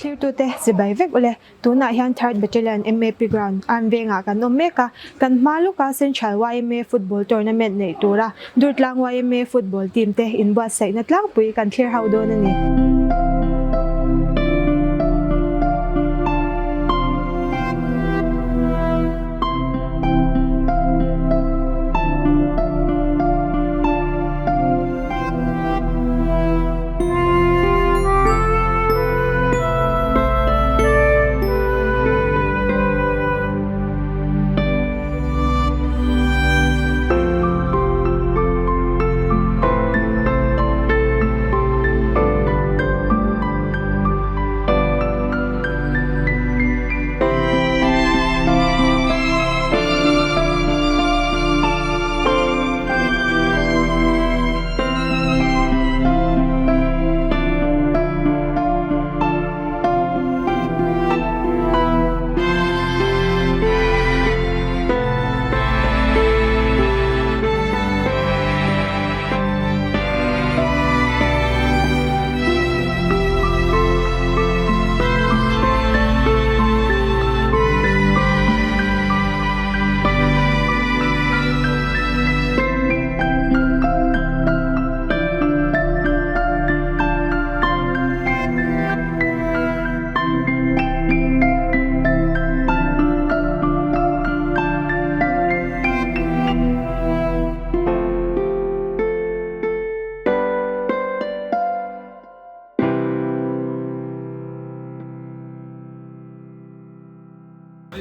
Thlirtute chibai vek ule, tunah hian Third Battalion MAP Ground, Arm Vengah kan awm mek a, kan hma lawka Central yma Football Tournament neih tura Durtlang yma Football Team te inbuatsaihna tlangpui kan thlir ho dawn a ni.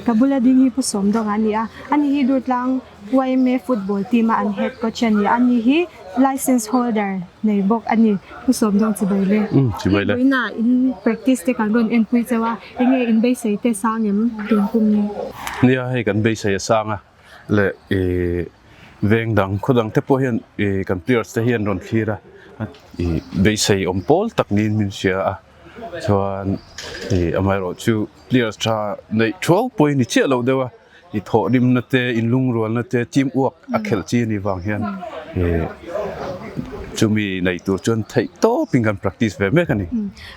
Ka bula ding hi Pu Sawmdawng a ni a, ani hi Durtlang yma football team a an head coach a ni a, ani hi license holder nei bawk a ni. Pu Sawmdawng chibai le. Chibai le. Vawiinah in practice te kan rawn enpui chauh a, enge in beisei te sang em tun kum ni? Nia hei kan beisei a sang a, leh ih veng dang khaw dang te pawh hian ih kan players te hian rawn thlir a, ih beisei awm pawl tak niin min hria a, chuan ih amaherawhchu Players tha neih thuau pawhin ni chiah loh deuh a, i thawhrimna te, inlungrualna te, team work a khelh chi a nih vang hian chumi nei tur chuan theih tawpin kan practice ve mek a ni.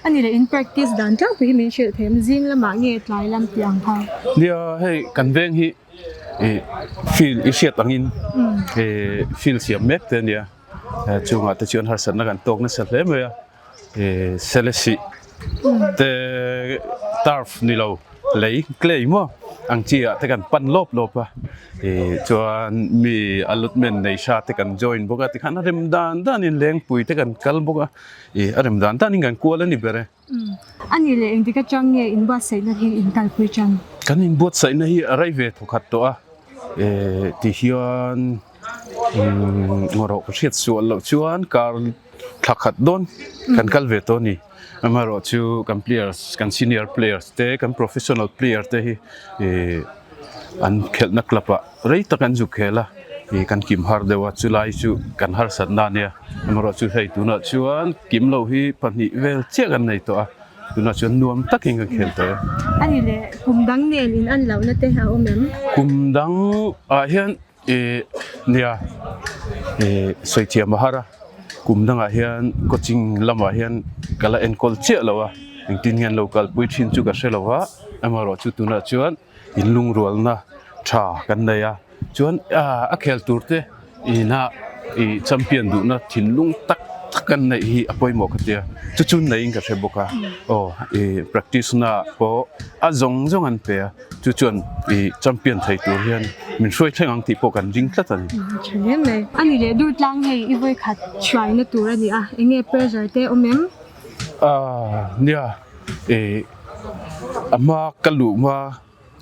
A ni leh in practice dan tlangpui hi min hrilh thei em? Zing lamah nge tlai lam tih ang kha? Nia, hei kan veng hi field i hriat angin field siam mek te a nia, chungah te chuan harsatna kan tawk nasa hle mai a. Selesih te turf ni lo lei clay maw ang chi ah te kan pan lawp lawp a ih chuan mi allotment nei sa te kan join bawk a tikhan a rem dan dan in lengpui te kan kal bawk a ih a rem dan dan in kan kual a ni ber e. A nih leh engtik atang nge inbuatsaihna hi in kalpui tan? Kan inbuatsaihna hi a rei ve thawkhat tawh a eh ti hian Ngarawh ka hriat sual loh chuan kar thla khat dawn kan kal ve tawh a ni. Amaherawh chu kan players kan senior players te kan professional player te hi ih an khelhna club ah rei tak an zuk khel a ih kan kim har deuh a chulai chu kan harsatna a nia. Amaherawh chu hei tunah chuan kim loh hi pahnih vel chiah kan nei tawh a tunah chuan nuam takin kan khel tawh e. A ni leh kum dang nen in an lohna te a awm em? Kum dang ah hian. Ih nia ih sawi thiam a har a kum dangah hian coaching lamah hian ka la enkawl chiah lo a engtin nge an lo kalpui thin chu ka hre lo va amaherawh chu tunah chuan in lungrualna tha kan nei a chuan ah a khel tur te inah ih champion duhna thinlung tak tak kan neih hi a pawimawh ka tia chu chu neiin ka hre bawk a aw ih practice na pawh a zawng zawng an pe a. Chu chuan i champion thei tur hian min hruai thleng ang tih pawh kan ring tlat a ni. Tha hle mai. A ni leh dur tlang hei i vawi khat hruaina tur a ni a, eng nge pressure te awm em? Aaa nia i a hma ka luh hma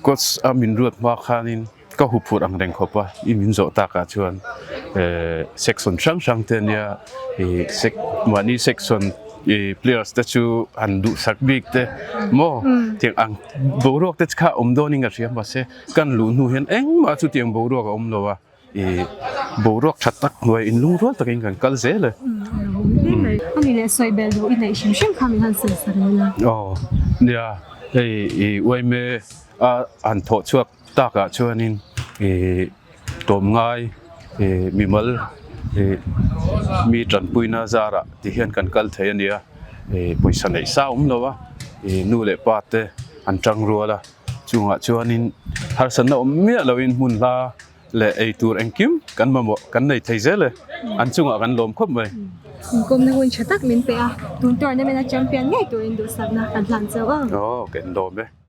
coach a min ruat hma khanin ka hu phurh ang reng khawp a, i min zawh takah chuan section hrang hrang te ania i sec mahni section i players te chu han duhsak bik te maw tiang ang boruak te kha awm dawnin ka hria mahse kan luh hnu hian engmah chu tiang boruak a awm lo a i boruak tha tak hnuai in lungrual takin kan kal zel e. Ani leh sawi bel duh i neih hrim hrim kha min han sawi sak rel a. Aw nia hei i uaime a han thawh chhuak takah chuanin i tlawmngai ih mimal ih mi tanpuina zarah ti hian kan kal thei a nia ih pawisa neih sa awm lo a. ih nu leh pa te an tang rual a chungah chuanin harsatna awm miah loin hmun hla leh ei tur engkim kan mamawh kan nei thei zel e an chungah kan lawm khawp mai. Inkawmna hun tha tak min pe a, tun tournament a champion ngei turin duhsakna kan hlan chauh ang. Aw kan lawm e.